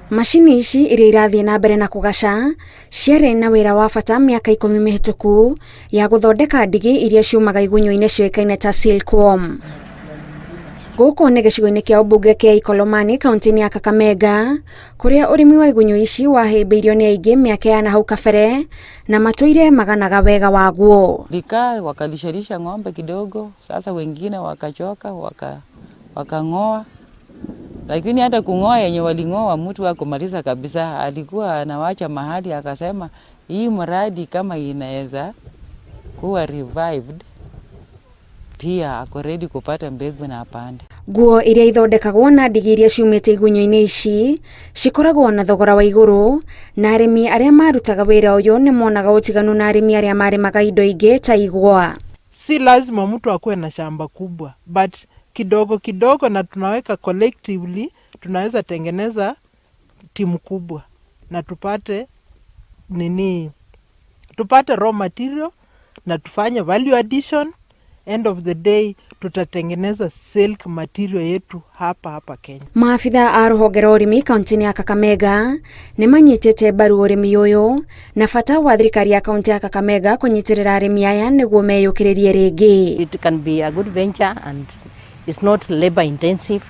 Macini ici iria irathiĩ na mbere na kũgaca ciarĩ na wĩra wa bata mĩaka 10 mĩhĩtũku ya gũthondeka ndigi iria ciumaga igunyũ-inĩ ciũĩkaine ta silkworm. Gũkũ nĩ gĩcigo-inĩ kĩa ũmbunge kĩa Ikolomani kaunti-inĩ ya Kakamega kũrĩa ũrĩmi wa igunyũ ici wahĩmbĩirio nĩ aingĩ mĩaka ya nahau kabere na matũire maganaga wega waguo. Likaa wakalisharisha ng'ombe kidogo, sasa wengine wakachoka wakang'oa, lakini hata kung'oa yenye waling'oa mtu hakumaliza kabisa, alikuwa anawacha mahali akasema hii mradi kama inaweza kuwa revived pia ako ready kupata mbegu na apande. Nguo iria ithondekagwo na ndigi iria ciumĩte igunyũ-inĩ ici cikoragwo na thogora wa igũrũ na arĩmi arĩa marutaga wĩra ũyũ nĩ monaga ũtiganu na arĩmi arĩa marĩmaga indo ingĩ ta igwa. Si lazima mtu akuwe na shamba kubwa, but kidogo kidogo na tunaweka collectively, tunaweza tengeneza timu kubwa na tupate nini, tupate raw material na tufanye value addition. End of the day tutatengeneza silk material yetu hapa hapa Kenya. Maabitha a rũhonge rwa ũrĩmi kaunti-inĩ ya Kakamega nĩ manyitĩte mbaru ũrĩmi ũyũ na bata wa thirikari ya kaunti ya Kakamega kũnyitĩrĩra arĩmi aya nĩguo meyũkĩrĩrie rĩngĩ. It can be a good venture and it's not labor intensive.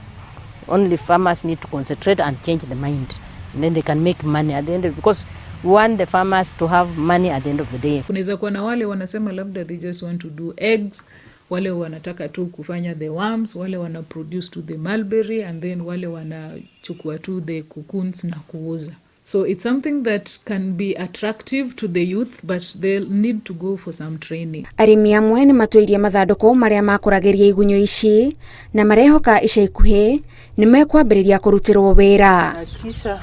Only farmers need to concentrate and change the mind. And then they can make money at the end of, because we want the farmers to have money at the end of the day. Kunaweza kuwa na wale wanasema labda they just want to do eggs, wale wanataka tu kufanya the worms, wale wana produce to the mulberry and then wale wanachukua tu the cocoons na kuuza. So it's something that can be attractive to the youth, but they'll need to go for some training. Arĩmi amwe nĩ matũirie mathandũkũ marĩa makũragĩria igunyũ ici na marehoka ica ikuhĩ nĩ mekwambĩrĩria kũrutĩrwo wĩra. Kisha